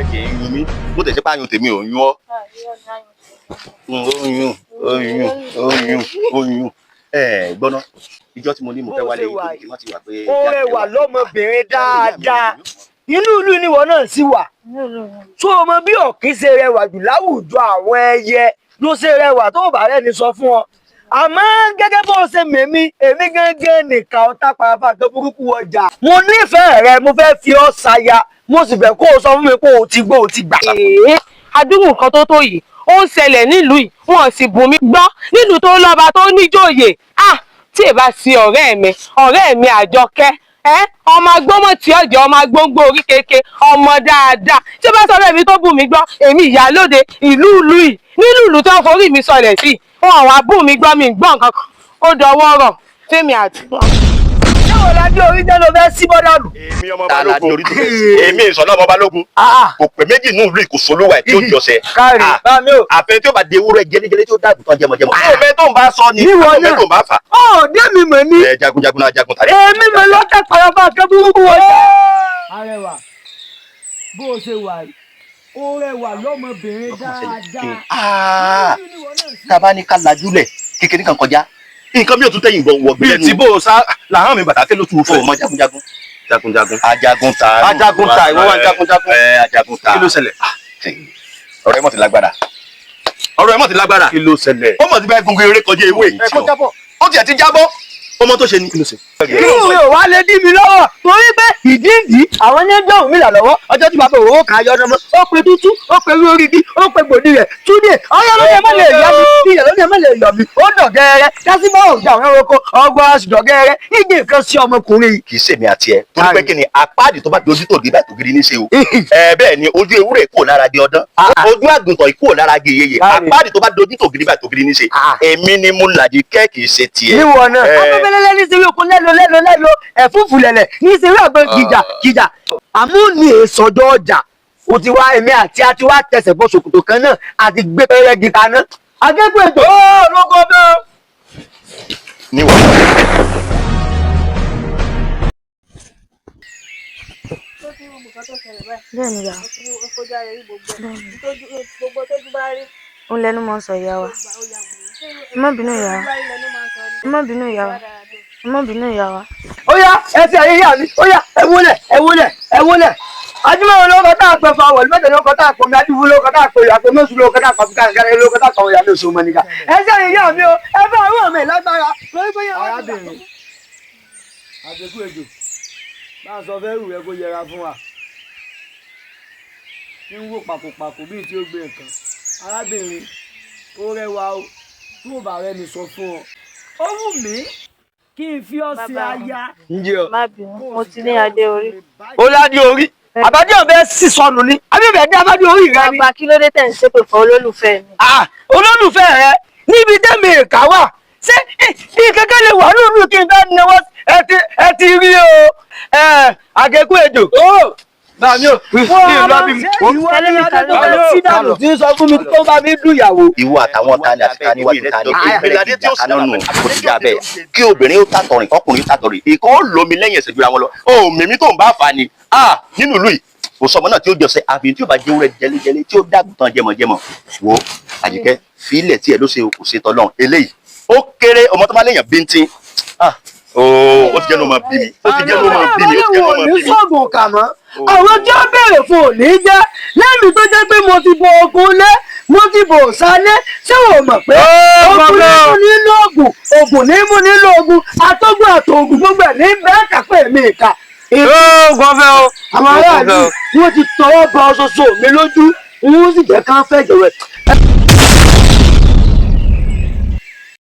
Rẹ kì í yún mí bó tẹ̀ ṣe pààyàn tèmi ò yún ọ́. Ó yún, ó yún, ó yún, ó yún. Ẹ gbọ́ná, ìjọ tí mo ní mo fẹ́ wálé yìí kí wọ́n ti wà pé. Ó rẹwà lọ́mọbìnrin dáadáa, inú ìlú níwọ náà sì wà. Tó o mọ bí ọ̀kín ṣe rẹwà jù láwùjọ àwọn ẹyẹ ló ṣe rẹwà tó bá rẹ́ni sọ fún ọ. Àmọ́ gẹ́gẹ́ bó ṣe mèmí, èmi gángan nìkan ọ̀tá parapá tó burúkú ọjà. Mo nífẹ̀ẹ́ rẹ, mo fẹ́ fi ọ́ ṣaya, mo sì fẹ́ kó o sọ fún mi pé o ti gbó o ti gbà. Èé, adúrú nǹkan tó tó yìí ó ń ṣẹlẹ̀ nílùú yìí, wọn sì bùn mí gbọ́ nílùú tó lọ́ba tó níjòyè. Ah, tí ì bá sí ọ̀rẹ́ mi, ọ̀rẹ́ mi Àjọkẹ́, ẹ ọmọ agbọ́mọ̀ tí ọ̀jẹ̀, ọmọ agbóngbó orí keke, ọmọ dáadáa, tí bá sọ ọ̀rẹ́ mi tó bùn mí gbọ́, èmi ìyálóde ìlú ìlú yìí nílùú ìlú tó ń forí mi sọlẹ̀ sí, wọn wá bùn mí gbọ́, mi gbọ́ nǹkan kan, ó dọwọ́ rọ̀ fẹ́mi àti wọn. Ṣé wọ́n lajú orí jẹ́ ló fẹ́ sí bọ́dà lù? Èmi ọmọ balógun, èmi ìsọ̀lá ọmọ balógun, kò pé méjì nù ìlú ìkòsólówà tí ó jọsẹ̀. Káàrí bá mi ò. Àfẹ tí ó bá di ewúrẹ́ jẹlẹjẹlẹ tí ó dàgùn tán jẹmọjẹmọ. Ó bẹ tó ń bá sọ ni, Níwọ ó bẹ náà. tó ń bá fà. Ọ̀ dé mi mọ̀ ní. Ẹ jagunjagun náà jagun tàbí. Èmi mọ̀ lọ́tà parapá tó burúkú ọjà. Arẹwà, bó o ṣe wà yìí, ó rẹwà lọ́mọbìnrin dáadáa. Tá a bá ní ká lajúlẹ̀ kékeré kan kọjá, nǹkan mi ò tún tẹ̀yìn gbọ̀ wọ̀ Bíi gbẹ́lẹ́nu. tí bó o sá làwọn mi bàtà tẹ́lẹ̀ tún Fún fún ọmọ jagunjagun. Jagunjagun. Ajagun ta. Ajagun ta, ìwọ wá ń jagunjagun. Ẹ ajagun ta. Kí ló ṣẹlẹ̀? Ọ̀rọ̀ ẹ mọ̀ ti lágbára. Ọ̀rọ̀ ẹ mọ̀ ti lágbára. Kí ló ṣẹlẹ̀? Ó mọ̀ ti bẹ́ẹ̀ gungun eré kọjá ewé. Ẹ kó jábọ̀. Ó tiẹ̀ ti jábọ́. Ọmọ tó ṣe ni. Kí ló ṣe? Inú mi ò wá lè dí mi lọ́wọ́ torí pé ìdíǹdí àwọn ní ẹjọ́ òun mi là lọ́wọ́ ọjọ́ tí bàbá òwò kà á yọ ọdọmọ, ó pe tútú, ó pe orí igi, ó pe gbòdì rẹ̀ túndé ọyọ́ lóde má lè yọ mi, ìyẹ̀ lóde má lè yọ mi, ó dọ̀gẹ́rẹ́ dásíbọ̀ òjò àwọn ẹranko ọgbọ́n aṣọ dọ̀gẹ́rẹ́ ìdí nǹkan sí ọmọkùnrin yìí. Kì í ṣèmi àti ẹ torí pé kí ni apáàdì tó bá dojú tó dé bá tògiri ní ṣe o. Ẹ bẹ́ẹ̀ ni ojú ewúrẹ́ kúrò lára di ọdán, ojú àgùntàn kúrò lára di iyeye, apáàdì tó bá dojú tó gidi bá tògiri ní ṣe. Èmi ni mo làjì kẹ́, kì í ṣe tiẹ̀. Níwọ̀ náà Ẹ. afẹ́fẹ́lẹ́lẹ́ ní sẹ́wé okun lẹ́nu lẹ́nu lẹ́nu ẹ̀fúùfù lẹ̀lẹ̀ ní sẹ́wé àgbọn gìjà gìjà àmúni èsọjọ́ ọjà o ti wá, èmi àti àti wá tẹsẹ̀ bọ́ ṣòkòtò kan náà àti gbé pẹ́rẹ́gì kaná. Akẹ́kọ̀ọ́ ètò ó lóko bẹ́ẹ̀. Níwọ̀. Bẹ́ẹ̀ ni ìyá wa. Òun lẹnu máa ń sọ, ìyá wa. Ẹ má bínú, ìyá wa. Ẹ má bínú, ìyá wa. Ẹ má bínú, ìyá wa. Ó yá, ẹ fi àyè yá mi. Ó yá, ẹ wólẹ̀, ẹ wólẹ̀, ẹ wólẹ̀. Ajímọ̀wé ló kọ́ tá a pẹ̀ fún àwọn olùmọ̀tẹ̀ ló kọ́ tá a pọ̀ mi, adúfú ló kọ́ tá a pẹ̀ ìyàpẹ̀ mọ́sù ló kọ́ tá a pọ̀ fún kàkàrẹ́ ló kọ́ tá a pọ̀ ìyá mi òṣùwọ̀n mọ́nìkà. Ẹ ṣe àyè yá mi o, ẹ bá àwọn ọmọ ẹ̀ lágbára lórí pé yẹn wọ́n ti gbà. Arábìnrin àtẹkù ejò, bá a sọ fẹ́rù rẹ kó yẹra fún wa ní ń wò pàkópàkó bíi tí ó gbé nǹkan. Arábìnrin, ó rẹwà o, tó o bá rẹni sọ fún ọ, ó wù mí kí n fi ọ ṣe Bàbá mi. aya. Ǹjẹ́ o. Má bínú, mo ti ní adé orí. Ó ládé orí àbádé ọbẹ̀ sì sọnù ni àbí ọbẹ̀ dé abádé orí rẹ ni. Bàbá, kí ló dé tẹ̀ ń ṣépè fún olólùfẹ́ mi? Ah, olólùfẹ́ rẹ níbi tẹ́mi ìka wà, ṣé bí kankan lè wà lóòlù kí n bá náwó? Ẹ ti rí o, ẹ àgẹkù ejò. Bá mi ò ní ìlú àbí mi. Ìwọ ni adé tó fẹ́ sí dànù tí ń sọ fún mi tó bá mi dùn ìyàwó. Ìwọ àtàwọn tani àti tani wájú tani Èmi ìdí tí ó sì nù kò sí abẹ kí obìnrin ó tàtọrìn, kọkùnrin ó tàtọrìn, ìkan ó lomi lẹ́yìn ẹsẹ̀ jura wọn lọ. Ó mímí tó ń bá fà ni. Ah, nínú ìlú yìí kò sọmọ náà tí ó jọsẹ àfi tí ó bá jẹ ewúrẹ́ jẹlẹjẹlẹ tí ó dàgùn tán jẹmọjẹmọ. Wo Àjíkẹ́, fílẹ̀ tí ẹ ló ṣe o, kò ṣe tọlọ́run eléyìí ó kéré ọmọ tó bá léèyàn bíntín. Ah, ooo, ó ti jẹ́ ló máa bí mi, ó ti jẹ́ ló máa bí mi, ó ti jẹ́ ló máa ní bí mi. sọ́ọ̀gùn kà mọ́ àwọn tí ó béèrè fún òní jẹ́ lẹ́mìí tó jẹ́ pé mo ti bo okun lé, mo ti bò sálé. Ṣé o mọ̀ pé okun ní mú nínú oògùn, oògùn ní mú nínú oògùn, atógùn àtòògùn gbogbo ẹ̀ ní bẹ́ẹ̀ kàpẹ́ mi ìka. Ó gbọ́fẹ́ o. Àwọn aráàlú wọ́n ti tọwọ́ bọ ṣoṣo mi lójú, wọ́n sì jẹ́ ká fẹ́ jẹ̀wẹ̀.